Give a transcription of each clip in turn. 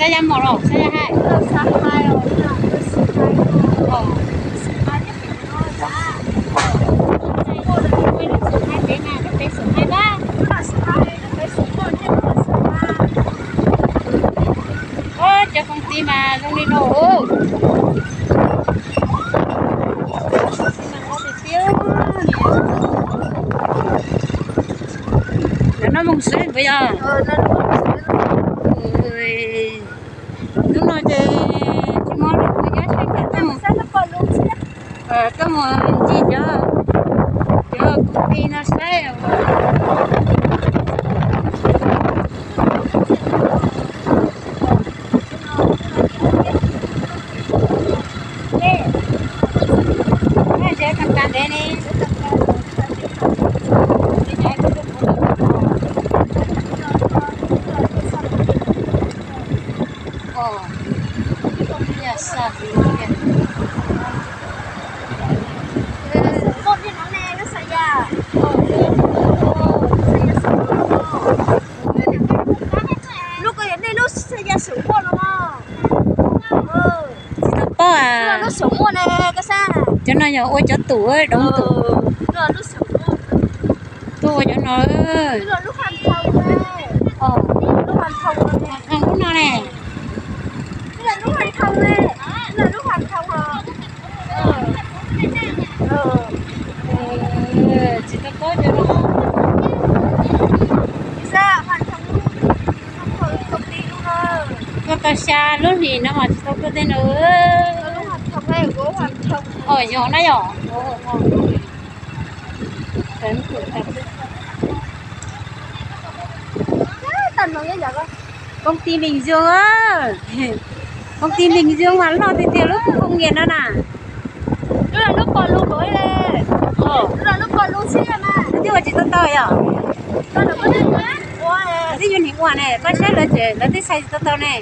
Sab yaj mos los sab yaj haib? Cov koom tij mas zoo li no. Cov no moog swv npua yog. Hnub no ces tsis muaj lwm tus nyob, seb koj mus ncig cov, cov koom tij no saib. Lub ko yog nej lub xwb ya xwm muaj no. Tsis tau paub a. Cov no yog ua cov tum doov tus. Tuaj ua cov no. Lub no ne. Tsis tau paub cov no. Tuaj tau xya lub hlis no mas tsis tau tuaj tej no. Os, yog na yom. Koom tij Bình Dương, koom tij Bình Dương mas loj tiag tiag lub khu công nghiệp no na. Lub no lub pom lus, lub no lub pom lus xwb mas. Twb ua tsis tau tau yom. Lawv twb yuav nim ua ne, pab saib lawv ces lawv twb txhais tsis tau tau ne.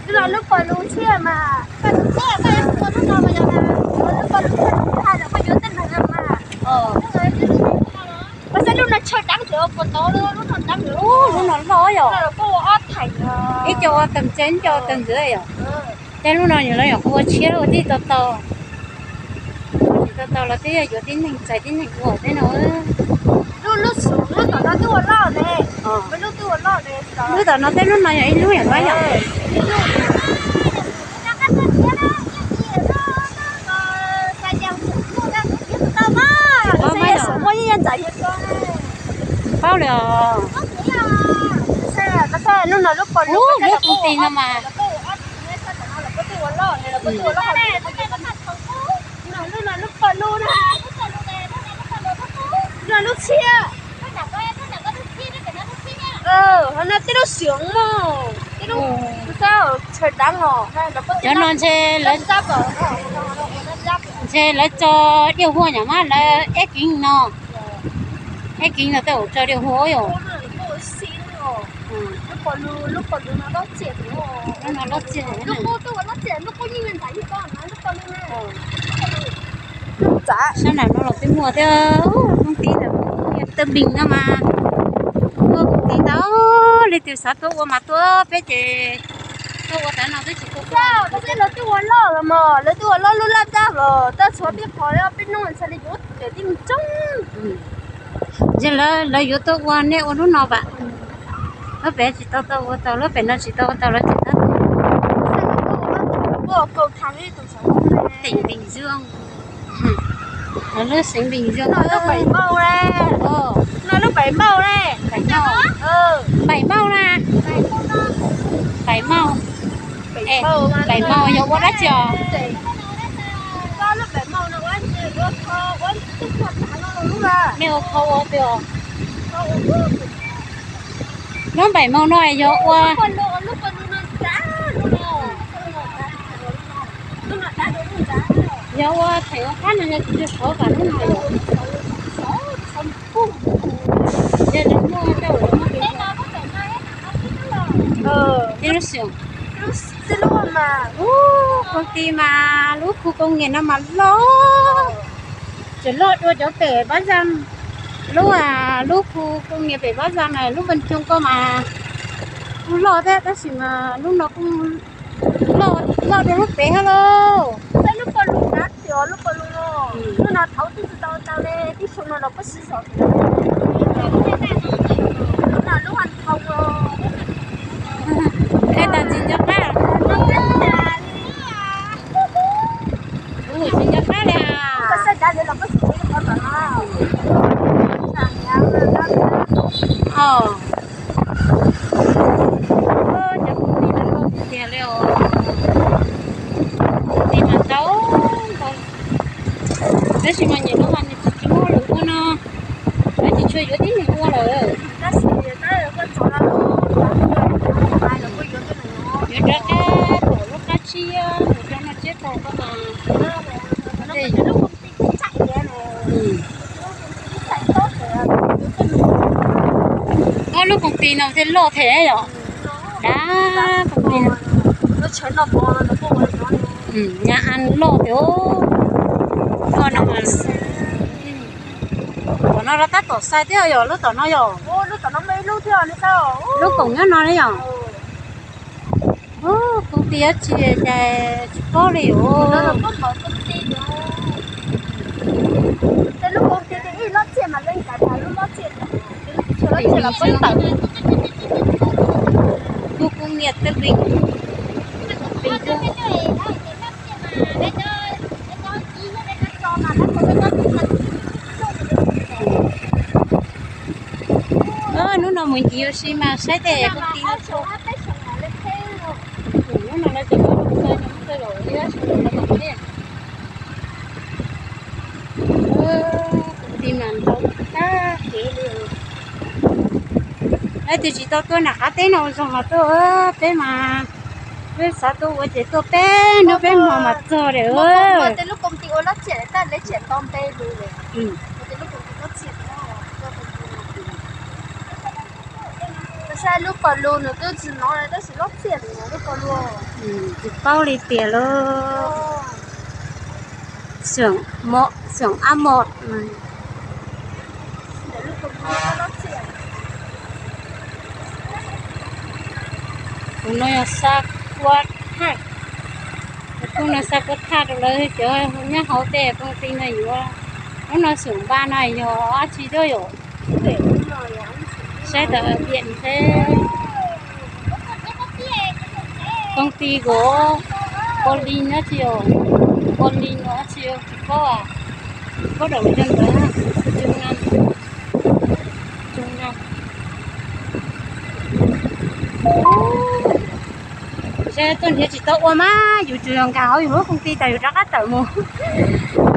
Lub no lub pom lus xwb mas. Pab saib lub no tshaw dab tsi puas tau lub no dab. Lub no loj yom. Ib co ua tag tsev, ib co ua tag ntxwv yom. Tej lub no yog lawv yog ua tshiab ua tib tau tau. Tsis tau tau los twb yog yuav tib neeg txais tib neeg ua thiab no. Lub, lub tom no twb ua loj ne. Lub tom no tej lub no yog ib lub yom, yog. Paub li os. Lub koom tij no mas. Lub txhiab. Cov no ntshe lawv, ntshe lawv tso diaj huaj nyom mas lawv eb kiv no. Eb kiv no tej zaum tso diaj huaj yom. Lub no loj txiag. Sab nram no los twb muaj thiab, koom tij ntawm Tân Bình no mas muaj koom tij ntau, leej twg xav tuaj ua mas tuaj peb ces tuaj ua tav no twb tsis tau. Lawv twb ua loj los mas, lawv twb ua loj lub laj dab los tab tshuav peb qhov peb hnub txhad li yuav cawm tib tsoog. Ntshe lawv, lawv yuav tuaj ua nej ua lub no vam. Lub pem tsis tau tau ua tau, lub pem no tsis tau ua tau lawv tsis tau. Tỉnh Bình Dương. Lub xeev Bình Dương. Bảy Màu na. Bảy Màu. Bảy Màu yog ua dab tsi os? Nej ua kho ua twg os? Lub Bảy Màu no yog ua, yog ua theem ua qab no yog tsis qhov vam lub no yog. Yog lawv muaj rau lawv muaj tib lub xyoo. Lub koom tij mas lub khu công nghiệp no mas loj, tseem loj dua cov pem Pab Zam. Lub, lub khu công nghiệp pem Pab Zam na, lub Văn Chương ko mas Kuj loj thiab tab sis mas lub no kuj loj, loj dua lub pem thiab lauj. Lub pem lub no, lub no thaum twg tsis tau tau li, tib xyoo no los kuj sib zog. Lub no lub haj thau. Ej, tag ntxiv nco qab. Ua tsis nco qab li. Cov kwv tij no loj tiag tiag li os. Kwv tij mas ntau ntau, tab sis mas nyiam lub haj nws tsis muaj lus ua no, lawv tsis tshua yuav tib neeg ua lawm. Yuav rov qab tom lub qab tsib mus rau no tsiab tag koj mas. Ob lub koom tis no thiaj loj thiab yom. Dab koom tis no, Nyab An loj tiag. Loj no mas, tom no los tab tom xais thiab yom, lub tom no yom. Lub koom nyob no ne yom. Koom tis dab tsi cas tsis paub li os. Kuv kuv niam teb pim. Hnub no mus ncig ua si mas saib tej koom tis no. Hnub no lawv tseem muab lub xaws no muab xaws los ua li, koom tis mas ntau tag kev li. Leej twg tsis tau tuaj nram qab teb no ua zog mas tuaj, peb mas, peb xav tuaj ua ces tuaj peb hnub peb hmo mas txog li. Tej lub koom tis ua loj txiaj tas, lawv tseem tau npe lus li. Tab sis lub pos lus nws twb tsis hnov tab sis loj txiaj li lub pos lus. Tsis paub li tiag lauj. Xeem Ab Mos. Tus no yog xa kuab thaj. Tus no xa kuab thaj rau lawv cov nyob hauv tej koom tis no yuav. Lub no xeem Npa no yog dab tsi thiab yom? Saib tau tias ntshe koom tis kuv, Pos Lis no tsis, Pos Lis no tsis, tsis paub, tsis paub rau lawv cov ntawd. Tsis na, tsis na. Ntshe tuaj nrhiav tsis tau ua mas yus tsuas yog nkag hauv yus lub koom tis tas yus rov qab tawm mus.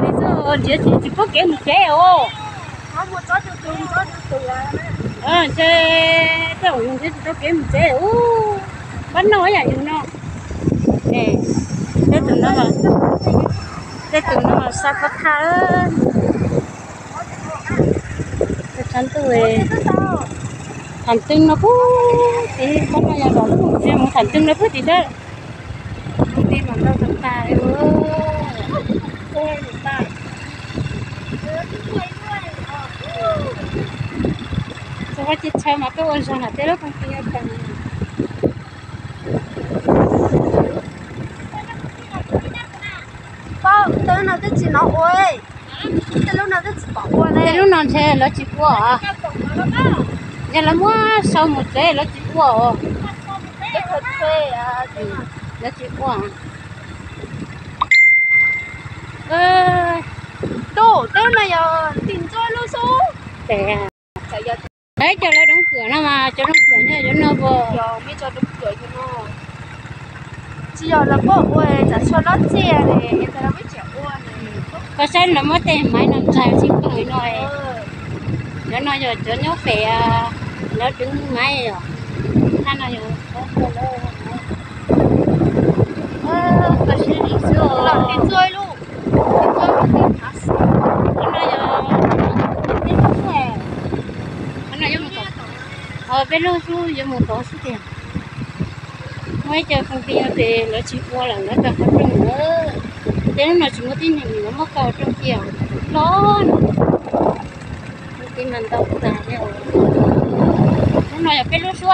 Ntshe nrhiav tsis, tsis pom kev mus tsev os. Ntshe tej zaum yus nrhiav tsis tau kev mus tsev ub. Pab noj yam yus no. Tej tus no, tej tus no xa kuab thaj. Tshav ntuj, tham teeb no puag tid, pab noj yog los lub koom tis mus tham teeb no puag tid thiab. Koom tis mas ntau tag tag li. Txog vaj txog tsev mas tuaj ua zog nram tej lub koom tis no tas. Tej lub no twb tsis hnov ua, tej lub no twb tsis pom ua li. Tej lub no ntshe lawv tsis ua. Yog lawv muab sau mus tsev lawv tsis ua os. Lawv tsis ua. Tus tej no yog tim ntxuav lub xub. Cov lawv dob kawm no mas cov dob kawm nyob cov no puas? Tsis yog lawv pom ua tsam tsho lob txiaj li, es lawv muab tseem ua. Koj saib lawv muab tej maiv no ntxais tsis kawg no. Cov no yog cov nyob pem, lawv deev maiv os. Thaj no yog, koj saib li xwb. Tim ntxuav lub, tim ntxuav lub. Cov no yog peb lub xwb, peb lub xwb yuav mus tod xwb tiag. Muaj ib co koom tis no ces lawv tsis ua lawm, lawv tau qhov rooj lawm. Tej lub no tsis muaj tib neeg, lawv muab kaw rooj cia loj no. Koom tis mas ntau tas li. Lub no yog peb lub xwb.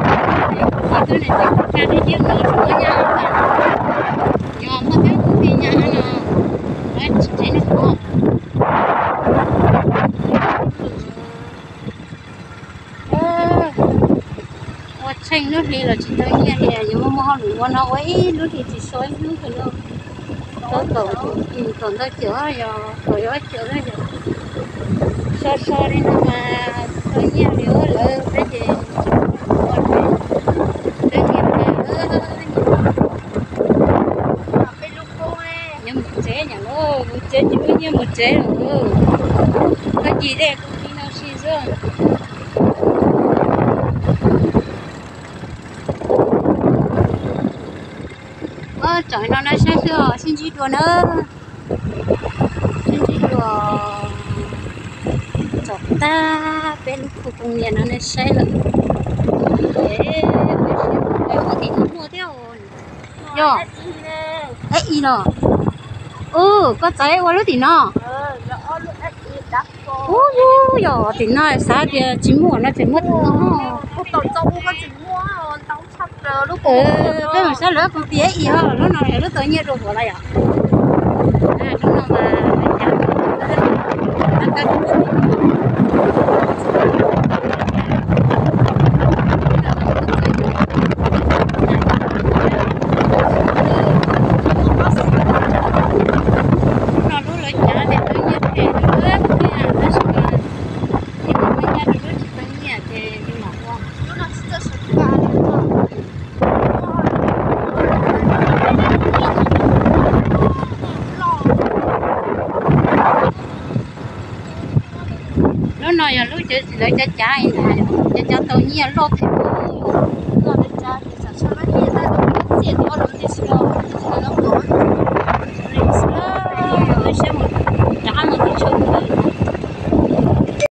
Yog muaj tib tug tij nyab no, tsis tsev no. Ua tsheej lub hli los tsis tau nyiaj li, yuav muaj muaj hauj lwm ua no ua ib lub hli tsis so ib hnub li. Tau kaum, kaum ntau caum, yog kaum yuav caum na yog. So so li no mas tau nyiaj li lawv peb ces ua peb nyiaj li. Nyob mus tsev nyom lauj, mus tsev tsis muaj nyiaj mus tsev lawm. Koj ncig dej kuv tiv no si xwb. Tsom no na saib xwb os, sib ntsib dua na. Sib ntsib dua. Tsom tag peb lub khu poo nias no nej saib lawm. Tim no muaj thiab. Yog ib los. Ub, koj txawv ua lub tim no. Ub, yog tim no xav tias tsis muaj no tseem muaj tim no. Peb mam saib lawv koom tis ib ho, lub no yog lub tau nyiaj dua huv los yom. Lub no mas no lub lawv cav tias lawv nyiaj phem, tab sis mas nyiaj lub tsis tau nyiaj ces li mam ua. Lub no yog lub lawv cav cav, cov cov tau nyiaj loj thiab. Loj li cas ces tsam txhua lub nyiaj tab tom muab txiaj tuaj